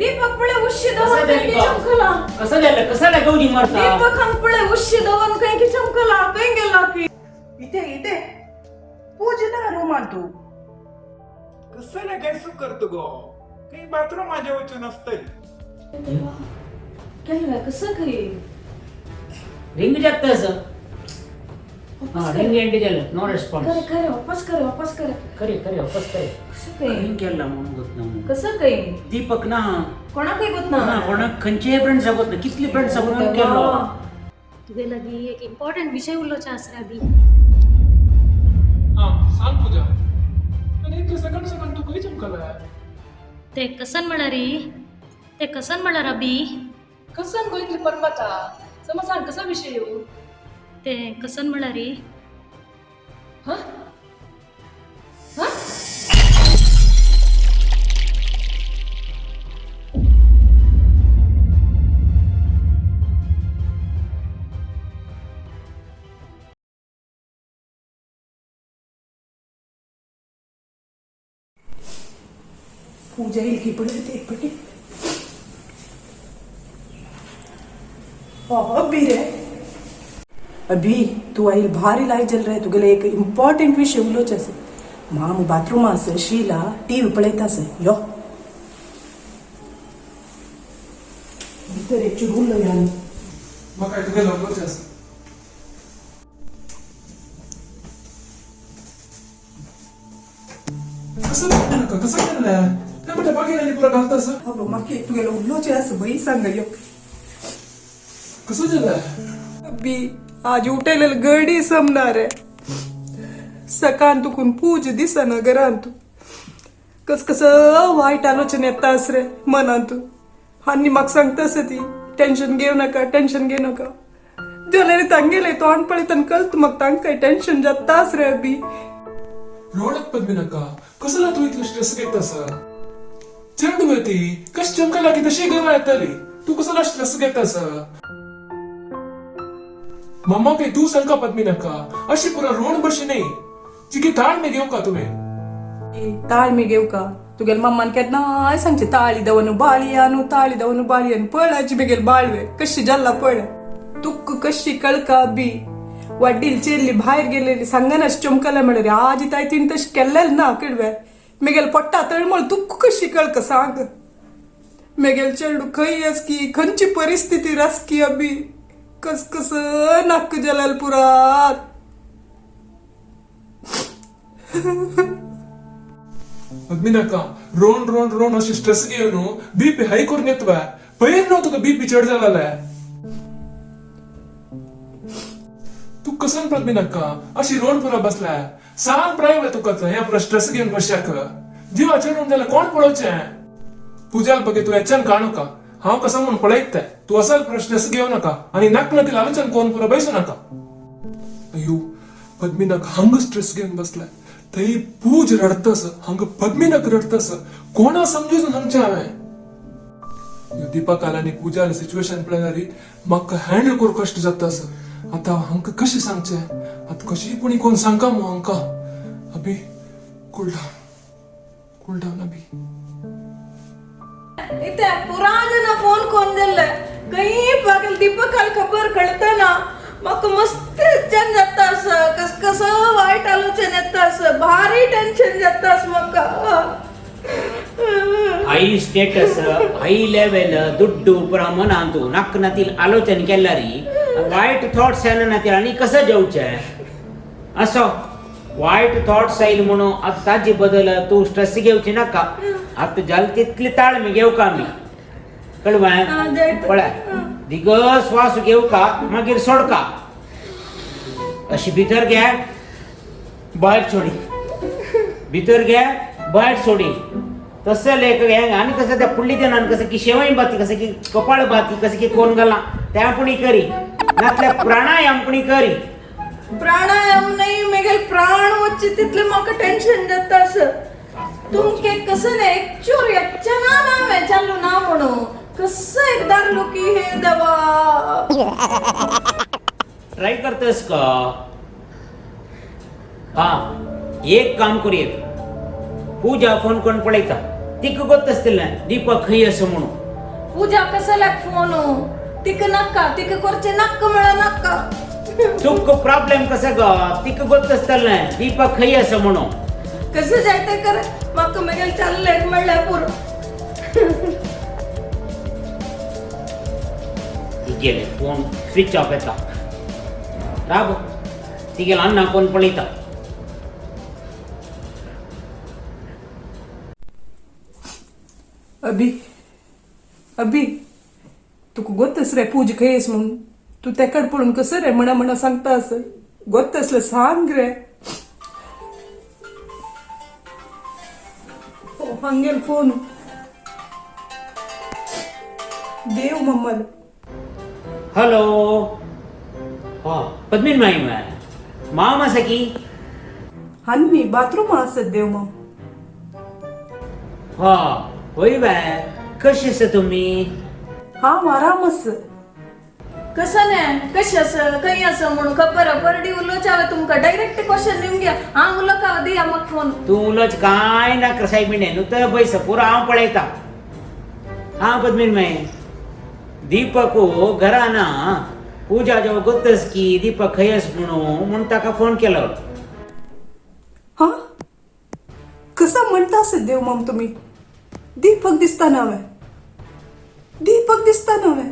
दीपक पळय उशी दवर खंय चमकला. कसं झालं, कसाला गौरी मारता? दीपक हंग पळय उशी दवर खंय चमकला, खंय गेला की? इथे इथे पूज ना रुमान तू. कसं ना काय सू करतो गो, काही बाथरूम माझ्या वचून असतंय. केलं कसं काही? रिंग जात असं. हा, रिंग एंड झालं, नो रिस्पॉन्स. खरे खरे, वापस करे, वापस करे. खरे खरे, वापस करे. कसं काही? रिंग केला म्हणून होत ना म्हणून. कसं काही? दीपक ना. कोणाकय गोत ना? ना, कोणाक खंयचेय फ्रेंड्स गोत ना, कितली फ्रेंड्स म्हणून केलो. तुगे लागी एक इम्पॉर्टंट विषय उलोवचो आसा रे अभी. हा सांग पूजा, आनी इतले सकन सकन तूं खंय चमकलाय? ते कसन म्हळ्यार, ते कसन म्हळ्यार अभी. कसन गो इतली परमता? समज सांग, कसा विषय येऊ? ते कसन म्हळ्यार. हा हा. पूजा येईल की पडे ते एक पटी. अभी रे अभी तू आईल भारी लाय जल रे. तुगेले एक इम्पॉर्टंट विषय उलोवचे आसा. मामू बाथरूमा आसा, शीला टीव्ही पळयता आसा. यो भितर एक चूर उलोवया आमी. म्हाका तुगे लवकरचें आसा. कसं नाका, कसं केलंय ते म्हणटा बाकी आनी पुरा घालता आसा. अगो म्हाका एक तुगेलो उलोवचें आसा, बई सांग यो. कसं जालें? अभी आज उठेलेल गडी समणार रे. सकाळ तुकून पूज दिसना घरांत. कस कसं वाईट आलोचन येता आस रे मनांत. आनी म्हाका सांगता आसा ती, टेन्शन घेव नाका, टेन्शन घेव नाका. जाल्यार तांगेले तोंड पळयतान कळत म्हाका तांकां टेन्शन जाताच रे अभी. रोडक पद्मी नाका, कसला तूं इतलो स्ट्रेस घेता आसा? चेडू गे ती, कशी चमकला की तशी घरा येतली. तूं कसला स्ट्रेस घेता आसा? मम्मा काय तूं सांगका पद्मी नाका, अशी पुरा रोड बशी न्ही चिकी ताळ मी घेवका तुवें. ताळ मी घेव का? तुगेल मम्मान केन्नाय सांगचे, ताळी दवनु बाळयानु, ताळी दवनु बाळयानु. पळाची मेगेल बाळवे कशी जल्ला पळ. तुक्क कशी कळका बी, वडील चेल्ली भायर गेलेली सांगना चमकला म्हळ्यार आजी ताय तिण तशी केल्लेल ना कळवे. मेगेल पोट्टा तळमळ तुक्क कशी कळका सांग. मेगेल चेडू खंय आसकी, खंयची परिस्थिती रासकी अबी. कस कस नाक जलाल पुरात. पद्मी नाका, रोण रोण रोण अशी स्ट्रेस घेवन बीपी हाय करून येतवा. पयर न्हू तुका बीपी चड जालें. तूं कसन पद्मी नाका अशी रोण पुरा बसलाय? सांग प्राय तुका हें पुरा स्ट्रेस घेवन बसशाक जिवा चेडून जाल्यार कोण पळोवचें? पूजाल बगे तूं हेच्यान काणूका, हांव कसो म्हूण पळयत. तूं असल पुरा स्ट्रेस घेवं नाका आनी नाक नातील आलोचन कोण पुरा बैसू नाका. अयो पद्मिनाक हांग स्ट्रेस घेवन बसलाय. थंय पूज रडतस, हांगा पद्मिनाक रडतस. कोणा समजून सांगचें हांवें? ह्यो दीपकाल आनी पूजाल सिच्युएशन पळयल्यार म्हाका हँडल करूंक कश्ट जाता आसा. आतां हांकां कशें सांगचें? आतां कशी पुणी कोण सांगका मू हांकां. अभी कूल डावन, कूल डावन अभी. इथे पुरा जन फोन कोण दिल्ले कहीं पागल दीपकाल खबर कळतना म्हाका मस्त टेन्शन जाता असं. कस कसं वाईट आलोचन येता असं, भारी टेन्शन जाता असं म्हाका. हाय स्टेटस, हाय लेवल, दुड्डू पुरा मनांतू नाक नातील आलोचन केल्यारी वाईट थॉट्स येना नातील आणि कसं जेवचें असो? वाईट थॉट्स येईल म्हणून आता ताजे बदल तू स्ट्रेस घेवची नाका. आता जाल तितली ताळमी घेव का आमी. हा, जायत. कळवा पळय, दिग श्वास घेऊ का, मागीर सोडका. अशी भितर घे, भायर सोडी, भितर घे, भायर सोडी. तसं लेख हे आनी कसं त्या फुडली दिनान कसं की शेवई बाती, कसं की कपाळ बाती, कसं की कोण गला त्या पुणी करी, नातल्या प्राणायाम पुणी करी. प्राणायाम नाही, मेगेल प्राण वच्चे तितले म्हाका टेन्शन जाता असं. तुमके कसं नाही एकचूर याच्या ना ना चालू ना म्हणू कसं एकदा लोकी हे दवा. ट्राय करतस का? हा, एक काम करूयेत, पूजा फोन करून पळयता. तिका गोत्तसतिल्लें दीपक खंय आसा म्हणून. पूजा कसल्याक फोन तिका नाका, तिका करचें नाक्क म्हळ्यार नाक्का. तुका प्रॉब्लेम कसो गो, तिका गोत्तसतलें दीपक खंय आसा म्हणून. कसं जाय ते कर, म्हाका मेगेल चाललें म्हणल्यार पुरो. तिगेले फोन स्विच ऑफ येता. राब, तिगेले अन्ना कोण पळयता. अभि, अभि, तुका गोत्तस रे पूज खंयस म्हणून. तूं तेकड पळोवन कसं रे म्हणा म्हणा सांगता असं गोत्तसलें सांग रे. ओ, हांगेल फोन देव मम्मल. हॅलो, हो पद्मिन माई माम आसा की? हान्नी बाथरूम आसत देव मम. हो होय बाय, कशी आसा तुमी? हांव आराम आस. कसं नाही कशी असं खंय असं म्हणून खबर परडी उलोवच्या तुमकां डायरेक्ट क्वेश्चन निमग्या. हांव उलोवका दिया म्हाका फोन. तूं उलोच कांय ना सायबिणे, नुतो पयस पुरो हांव पळयता. हां पद्मिन माई, दीपक घरा ना. पूजा जेव गोत्तस की दीपक खंय आसा म्हणून, म्हूण ताका फोन केलो. हा कसं म्हणता आसत देव मम तुमी? दीपक दिसता नवे, दीपक दिसता नवे.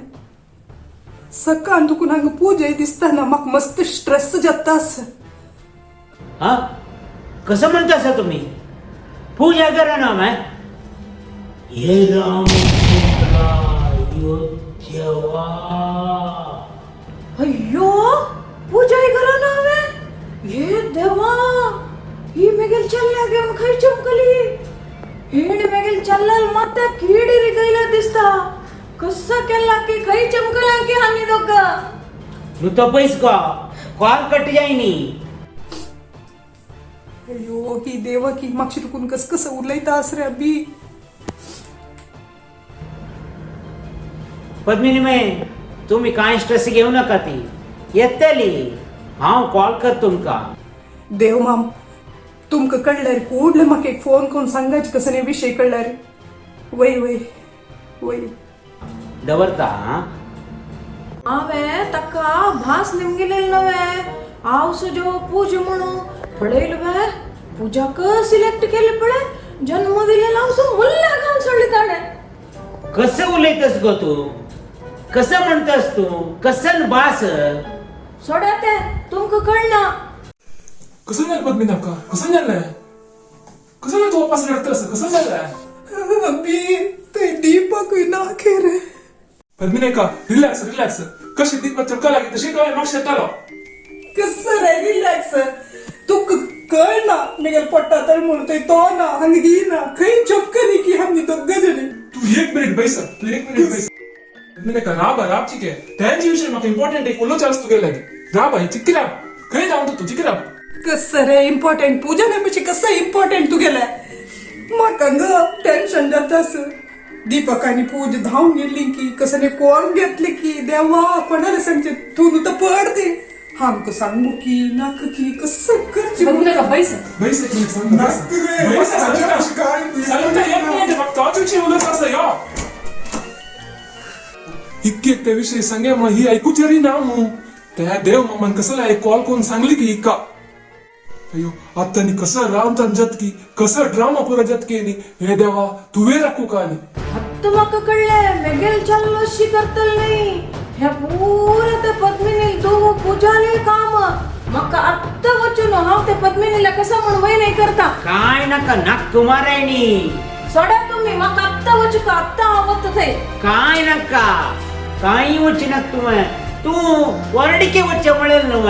सकाळ दुखून हांगा पूजय दिसता ना, म्हाका मस्त स्ट्रेस जाता आसा. हा कसं म्हणता आसा तुमी? पूजा करा ना मॅ. हे रामचंद्रा, यो देवा. अय्यो, पूजाय घरा ना हांवें. हे देवा, ही मेगेल चल्ल्या घेवन खंय चमकली? हेण मेगेल चल्लाल मात्या किडिरी गयला दिसता. कसं केला की खंय चमकला की हानी दोगा? नुतो पयस गो, कॉल कट जाय न्ही. अय्यो ही देवा की मागशी तुकून कस कसं उलयता आस रे अभि. पद्मिनी माई, तुमी कांय स्ट्रेस घेवं नाका, ती येतली. हांव कॉल कर तुमकां. देव माम, तुमकां कळल्यार कूडले म्हाका एक फोन करून सांगायचे कसं नाही विषय कळल्यार. वय वय वय. दवरता आं. हांवें ताका भास निमगिलेल नवे हांव सुजो पूज म्हणून पळयल वे पूजाक सिलेक्ट केले पळय. जन्म दिलेला हांव सो मुल्ल्या गावन सोडली ताणें. कसं उलयतस गो तूं? कसं म्हणतस तूं? कसन भास? सोडा ते, तुमकां कळना. कसं जालें पद्मिनी अक्का? कसं जालें? कसं जालें तूं वापस रडतस? कसं जालें? अभि, ते दीपक ना रे. पद्मिनी अक्का, रिलॅक्स रिलॅक्स. कशी दीपक चमका लागी तशी डोळे मागशे येतालो. कसं रे रिलॅक्स? तुका कळना मेगेल पोट्टा तळमूळ थंय तो ना, हांगा ही ना, खंय चपकली की आमी दोग्ग जणी. तू एक मिनिट बैस, तू एक मिनिट बैस. पद्मिनी अक्का, राबा राब चिके. त्यांचे विषय म्हाका इम्पॉर्टंट एक उलोवचें आसा तुगे लागी. राबा चिक्की राब. खंय जावन तूं चिकी राब. कसं रे इम्पॉर्टंट? पूजा नेमची कसं इम्पॉर्टंट तुगेलें? म्हाका ग टेन्शन जाता आस. दीपक आनी पूज धांवन गेल्ली की कसं न्ही कोण घेतली की. देवा, कोणाला सांगचे? तूं न्हू तर पड ते आमकां सांगू की नाका की कसं करचें? पद्मिनी अक्का बैस. बैस, एक मिनिट सांग. नाक रे, बैस, सांगता. काय सांगता, एक मिनिट, म्हाका तोच विषय उलोवचो आसा यो. इतकी एक त्या विषय सांगे म्हणून ही ऐकूच री ना मू. त्या देव मामान कसं एक कॉल करून सांगली की इका. अयो, आता नी कसं रामचंद जतकी, कसं ड्रामा पुरा जतकी नी. हे देवा, तुवें राखू का नी. आत्तां म्हाका कळ्ळें मेगेल चल्लो अशी करतल न्ही. ह्या पुरा त्या पद्मिनी दोगो पूजाले काम. म्हाका आत्तां वचून हांव त्या पद्मिनीला कसं म्हण वय नाही करता. काय नाका नाक माराय न्ही. सोडा तुम्ही, म्हाका आत्तां वचू का, आत्तां हांव वता थंय. काय नाका, कांय वचना तुवें. तूं वर्डिके वचचें म्हणलें न्हू?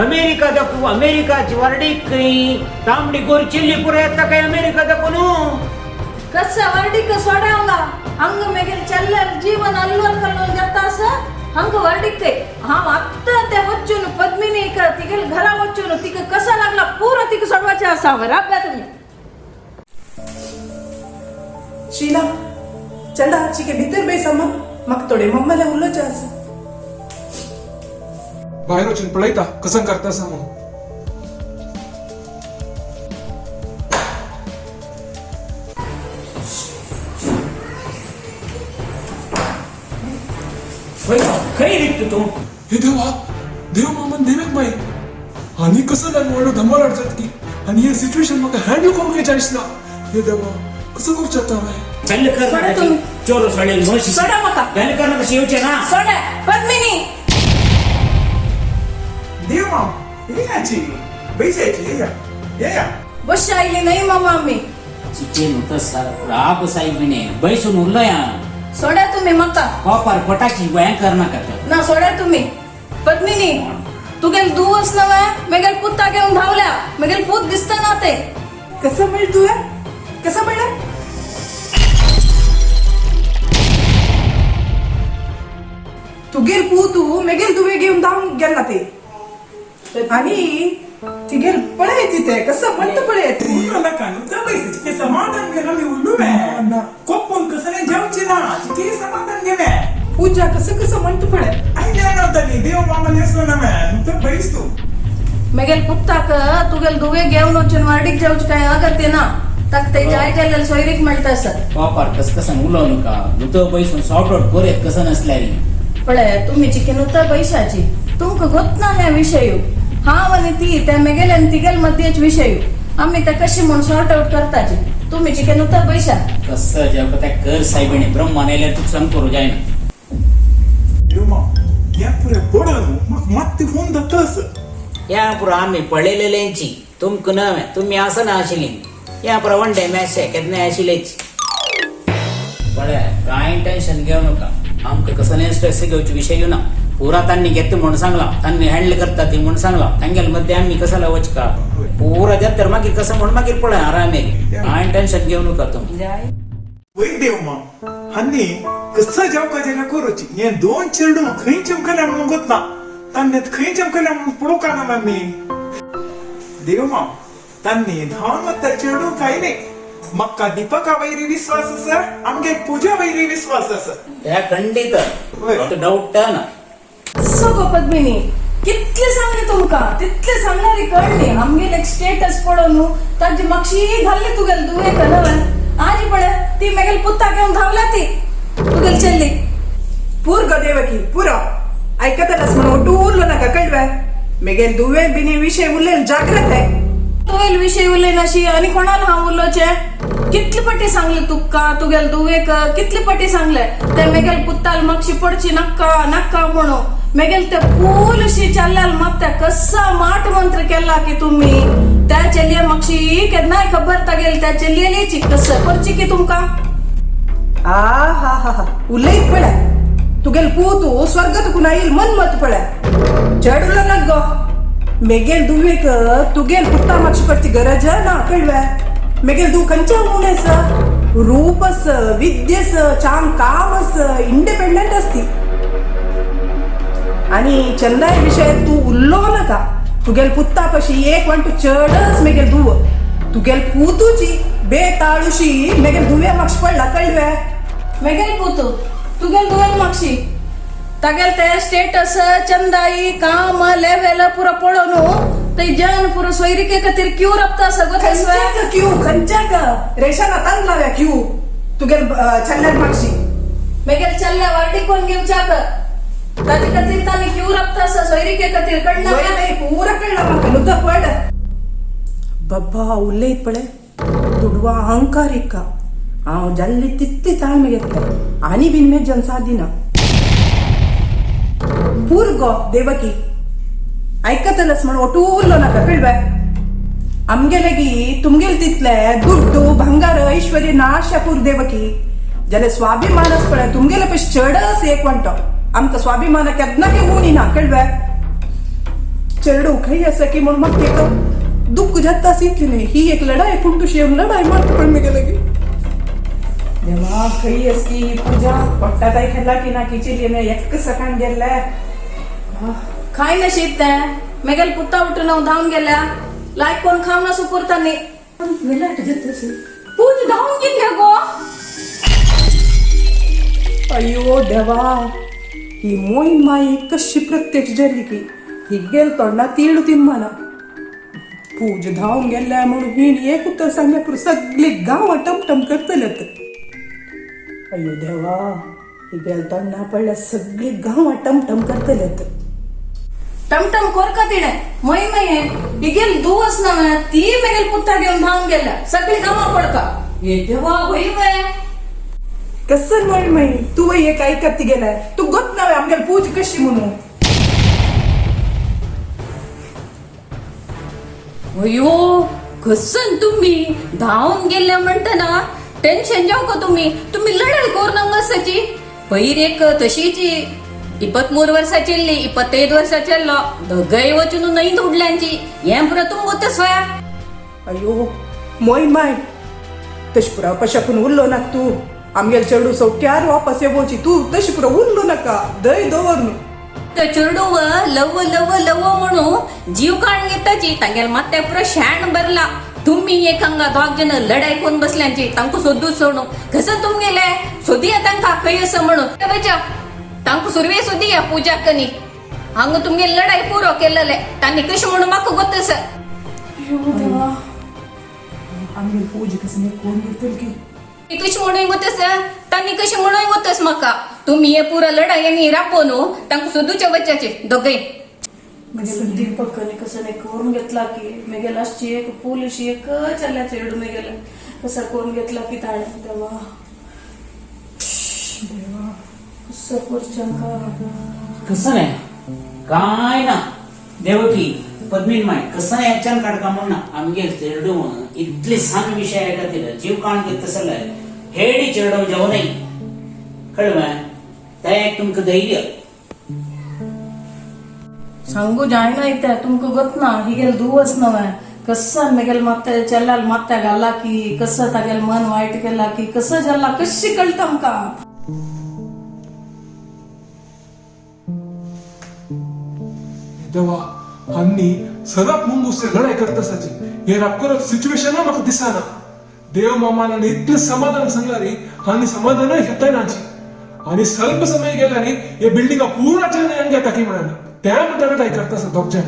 अमेरिका दाखोव, अमेरिकाची वर्डीक खंय तांबडी गोरी चिल्ली पुरो येता काय अमेरिका दाखोव न्हू. कसं वर्डीक सोडा हांगा. हांगा मेगेल चल्ल्यार जीवन अल्लोल कल्लोल जाता आसा. हांगा वर्डीक थंय हांव आत्तां ते वचून पद्मिनीक तिगेल घरा वचून तिका कसा लागला पुरो तिका सोडवाचें आसा हांव. राबया तुमी. शीला, चंडा चिके भितर बैस अम्मा, म्हाका थोडे मम्माले उलोवचें आसा. भायर वचून पळयता कसं करता आसा म्हणून. खंय रिगता तूं? हे देवा, देव मामान देवेक माई आनी कसो जाण व्हडलो धमाल हाडतात की आनी हे सिच्युएशन म्हाका हँडल करूंक जायच ना. हे देवा, कसो करूं शकता हांवें? बेल कर सोडा ना. तुम्ही. चोर सोडेल म्हशी. सोडा म्हाका. बेल कर ना, तशी येवचें ना. सोडा पद्मिनी. देव माम, येयाची बैसायची, येया येया. बशी आयली नाही मामा आम्ही. चिकेन होतं सर राब साहेबीने बैसून उरलो या. सोडा तुम्ही म्हाका. कॉपर पटाची गोया कर नाका तर. ना, सोडा तुम्ही. पद्मिनी, तुगेल दुवस नव्हे मेगेल पुता घेऊन धावल्या. मेगेल पूत दिसता ना ते. कसं म्हण तुवें, कसं म्हणलं? तुगेल पूत मेगेल दुवे घेऊन धावून गेला ते आणि तिगेल पळय तिथे कसं म्हणतं पळय ती. नाका नुसतं बैसायची ते समाधान घेणं मी उल्लू मे कोपून कसं नाही जेवची ना ते समाधान घेणे. पूजा कसं कसं म्हणतं पळय. आई नव्हता नी देव मामा नेसलो ना मॅ नुसतं बैस तू. मेगेल पुत्ताक तुगेल दुवे घेऊन वचून वार्डीक जावचे काय अगत्य ना. ताक ते जाय जाल्ल्यान सोयरीक मेळटा सर. कॉपर कस कसं उलोव नका. नुतो बैसून सॉर्ट आउट करूयात कसं नसल्यारी. पळय तुम्ही चिकन उतर पैशाची तुमकां गोत ना ह्या विशय. हांव आनी ती त्या मेगेले आनी तिगेल मध्येच विशय. आमी ते कशी म्हूण सॉर्ट आउट करताची. तुम्ही चिकन उतर पैशा. कसं जेवका त्या कर साहेबीने ब्रह्मान येल्यार तुका सांग करू जायना. देव माम, या पुरे पडून म्हाका मात्ती फोन जातास. या पुरो आम्ही पळयलेल्यांची तुमकां नव्हे. तुमी आसना आशिल्ली या पुरो वन डे मॅच केन्नाय आशिल्लेच. पळय, कांय टेन्शन घेवं नका. आमकां कसलें स्ट्रेस घेवचे विशय ना. पुरा तांणी घेत म्हणून सांगला, तांणी हँडल करता ती म्हणून सांगला. तांगेल मध्ये आम्ही कशाला वचका. पुरा जात तर मागीर कसं म्हणून मागीर पळय आरामे. कांय टेन्शन घेवं नका तुम्ही. वय देव माम, हांनी कसं जेवका जाल्यार करूची. हे दोन चेडूं खंय चमकल्या म्हणून गोत ना. तांणी खंय चमकल्या म्हणून पळोवका ना आमी. देव माम, तांणी धांवन वता चेडूं काय नाही. म्हाका दीपका वयरी विश्वास आसा, आमगे पूजा वयरी विश्वास आसा. त्या खंडीत वय. डाऊट ना. सो गो पद्मिनी, कितले सांगले तुमकां तितले सांगणारी कळ्ळी. आमगेले एक स्टेटस पळोवन न्हू ताजी मागशी घाल्ली तुगेल दुवे नव्हे. आजी पळय ती मेगेल पुत्ता घेऊन धावला ती तुगेल चेल्ली. पूर गो देवकी, पुरो ऐकतलस म्हणून ಒಟ್ಟು उरलो नाका कळवे. मेगेल दुवे बिनी विषय उरलेल जाग्रत आहे. तुगेल विषय उलयनाशी आनी कोणाला हांव उलोवचें? कितले पटी सांगले तुका तुगेल दुवेक कितले पटी सांगले ते मेगेल पुत्ताल मागशी पडची नाका नाका म्हणून. मेगेल ते फूल चल्ल्याल मात कसा माट मंत्र केला की तुम्ही त्या चेल्ये मागशी केन्नाय खबर तागेल त्या चेल्येली कसं करची की तुमकां. आ हा हा हा, उलयत पळय. तुगेल पूत स्वर्गात कुणा येईल मन मत पळय. चड उलो नाक गो. मेगेल दुवेक तुगेल पुत्ता मागशी पडची गरज ना कळवे. मेगेल दू खंयच्या उणेस रूपस विद्येस चांग कामस इंडिपेंडंट असती. आणि चंदाय विषय तू उल्लो नका. तुगेल पुत्ता पशी एक वांटू चडच मेगेल दुव तुगेल पुतूची बेताळुशी मेगेल दुवे मागशी पडला कळवे. मेगेल पुतू तुगेल दुवेल मागशी तागेल ते स्टेटस चंदाई काम लेवेल पुरो पळोवन ते जन पुरो सोयरिके खातीर क्यू रपता सगळं. खंच्याक क्यू, खंच्याक रेशन आतांच लाव्या क्यू तुगेल चल्ल्यार मागशी. मेगेल चल्ल्या वार्डी कोण घेवच्याक ताजे खातीर ताणी क्यू रपता आसा सोयरिके खातीर. वय कडना नाही पुरा कळला म्हाका नुतो पड. बाबा उलयत पळय दुडवा अहंकार इक्का. हांव जाल्ली तितली ताळमे घेतले आनी बीन मे जनसा दिना. पूर गो देवकी, ऐकतलस म्हण ಒಟ್ಟು उरलो नाका कळवे. आमगेलेगी तुमगेल तितले दुड्डू भांगार ऐश्वर्य नाश पूर देवकी. जाल्यार स्वाभिमानच पळय तुमगेले पयशे चडच एक वांटो. आमकां स्वाभिमान केन्ना की उणी ना कळवे. चेडू खंय आसा की म्हूण म्हाका एक दुःख जाता आशिल्ली न्ही. ही एक लढाय पूण तुशी लढाय मारता पण मेगेले की देवा खंय आसकी ही पूजा पट्टा खेळला की ना किचेली एक सकाळ गेल्ले. खाय नशीब ते मेगेल पुत्ता उठून हांव धांवन गेल्या लायक कोण खावना ना सुपुरतांनी. पूज धांवन गेल्या गो. अय्यो देवा, ही मोहीन माई कशी प्रत्यक्ष जाली की ही गेल तोंडा तीळ तीन माना. पूज धांवन गेल्या म्हणून हिण एक उतर सांगल्या पुरो सगळी गांवां टमटम करतले. अय्यो देवा. हिगेल तोंडा पडल्या सगळी गांवां टमटम करतले. टमटम कोरका तिणे मय मय हिगेल दुवस ना ती मेगेल पुत्ता घेऊन धावून गेल्या सगळी गांवां पडका. हे देवा, होय वे? कसं मय मय, तू वय एक ऐकत ती गेलाय. तू गोत नव्हे आमगेल पूज कशी म्हणून. अयो, कसन तुम्ही धावून गेले म्हणताना टेन्शन जाव का तुम्ही? तुम्ही लढाई करून अंगसाची पैर एक तशीची 23 वर्षा चेल्ली, 25 वर्षा चेल्लो, दोगय वचून नाही उडल्यांची हें पुरो तुमगो स्वया. अयो मोय माय, तशी पुरा पशाकून उरलो ना तू. आमगेल चेडू सौक्यार वापस येवची. तू तशी पुरा उरलो नका, दय दवर न्हू. तो चेडूव लव लव लव म्हणू जीव काढून घेताची. तांगेल मात्या पुरो शेण भरला. तुम्ही एक हांगा दोग जण लढाई करून बसल्यांची. तांकां सोदूच सोडू कसं तुमगेले सोदिया तांकां खंय आसा म्हणून. बचा तांकां सुरवे सोदिया पूजा कनी. हांगा तुमगे लढाई पुरो केलेले तांणी कशें म्हणून म्हाका गोत आसा. अयो देवा. आमगेल पूज कसं कोण घेतल की? कशें म्हणून गोत आसा तांणी, कशें म्हणून गोत म्हाका. तुम्ही हे पुरो लढायांनी राबोवन तांकां सोदूच्या बच्चाचे दोगय. मेगेल दीपक कसं नाही करून घेतला की मेगेल अशी एक पोलिशी एक चल्ल्या चेडू मेगेल कसं करून घेतला की ताणे. देवा देवा, कसं करचें का? कसं नाही, काय ना देवकी, पद्मीन माय कसं नाही याच्यान काडका म्हणून आमगेल चेडू इतले सान विषय आहे का तिला जीव काण घेत तसं हेडी चेडव जेव नाही कळलं त्या एक तुमकां धैर्य. सांगू जायना इथे तुमकां गोत ना. हिगेल दुवस नव्हे कसं मेगेल मात्या चेल्लाल मात्या घाला की कसं तागेल मन वायट केला की कसं जाल्ला कशी कळटा आमकां. देवा, हन्नी सरप मुंगूस लढाई करतासाची हे रापकरत सिच्युएशन म्हाका दिसना. देव मामान इतलें समाधान सांगला रे, आनी समाधान घेताय नाची. आणि ಸ್ವಲ್ಪ समय गेला रे, हे बिल्डिंग पूरा जण घेता की म्हणाली त्या म्हणटा लढाई करता दोग जण.